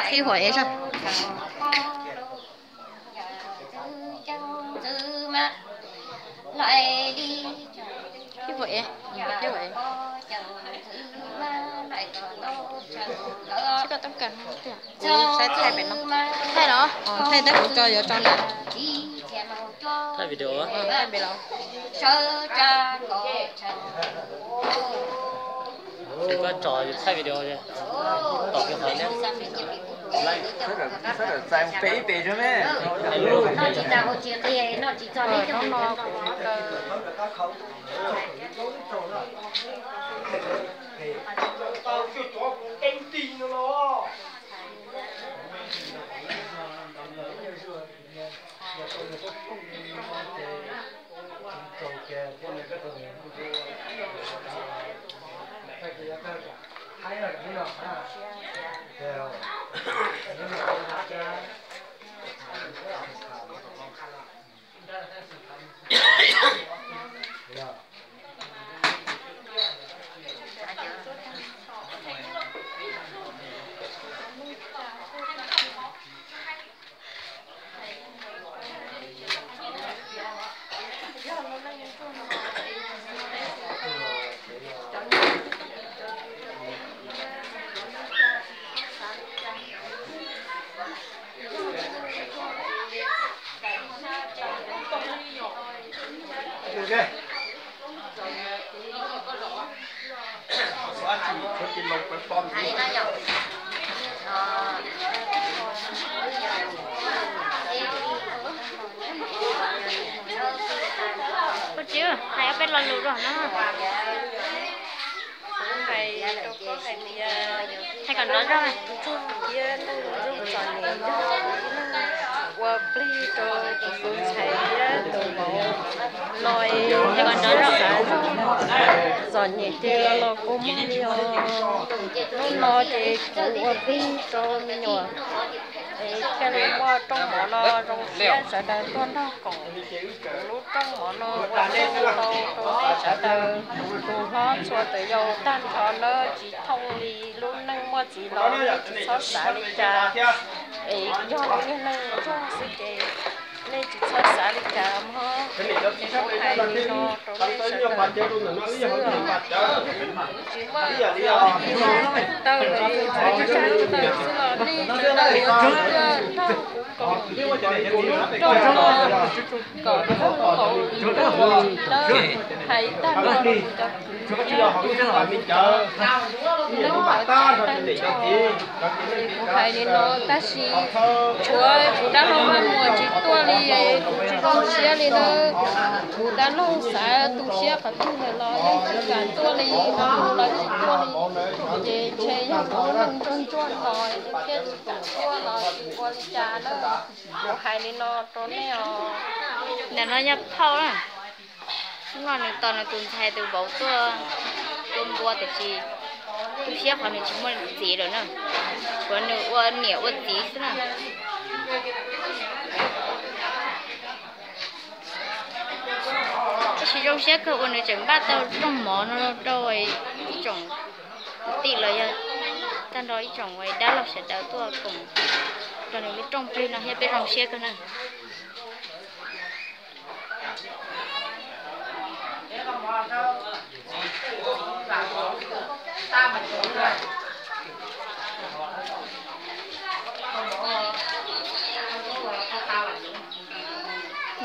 Qhib huam es. Qhib huam es, qhib huam es. Xib koj toob kas no tiag. Kuv saib thaij pem no. Thaij los? Thaij tab kuv tso yuav tso ntawd. Thaij video. Thaij pem los. Ces koj tso yus thaij video, tom kiag qhov thiab. Sawv daws txais mus pem ib pem xwb me. Hnub no kuv kaw Koj tsis hais ob peb lo lus rau no. Hais rau koj hais tias, hais kom nrov zog, thiab neeg nyob txom nyem yog ua plig rau tus ntxhais thiab tus vauv no, hais kom nrov zog, txom nyem ces los los kua muag li os. Hnub no ces kuv ua plig rau me nyuam es thiaj li muaj rooj mov no zoo siab sawv daws tuaj nrog koom kuv lub rooj mov no ua tau rau nej sawv daws. Tus hlob txhua tus yau tag nrho nawb, tsis thooj li lub neej muaj txiv los nej tsis txhob xav li cas, es yog lub niag neej ntsuag xwb ces nej tsis txhob xav li cas mog. Kuv hais li no rau nej sawv daws xwb os. Tsis muaj tawg li, tawg xwb los nej sawv daws yuav tsum nrog kuv koom kuv lub rooj kom zoo npaum li no. Hais tag nrho rau cov kwv tij tij, nej cov tij, kuv hais li no tab sis tshuav kuv dab laug Maj Muas tsis tuaj li, kuv tsis zoo siab li na. Kuv dab laug xav tu siab qhov twg ntawd los yeej tsis kam tuaj li, Maj Muas los tsis tuaj li. Ces ntshe yog kuv lub neej ntsuag ntsuag no thiaj tsis kam tuaj los tsis ua li cas na. Kuv hais li no rau nej os. Ntawm no yog phauj na. Hnub no nws tos nws tus ntxhais tus vauv tuaj tua npua tiam sis tu siab qhov nws tsis muaj txiv lawm na. Tshuav nws ua niam ua txiv xwb na. Tab sis zoo siab kawg uas nws tseem npaj tau rooj mov no rau ib tsoom kwv tij los yog tag nrho ib tsoom dab laug sawv daws tuaj koom rau nws lub rooj plig no thiab, peb zoo siab kawg na.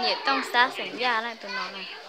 Niam Tooj Xab xeem Yaj na tus no na.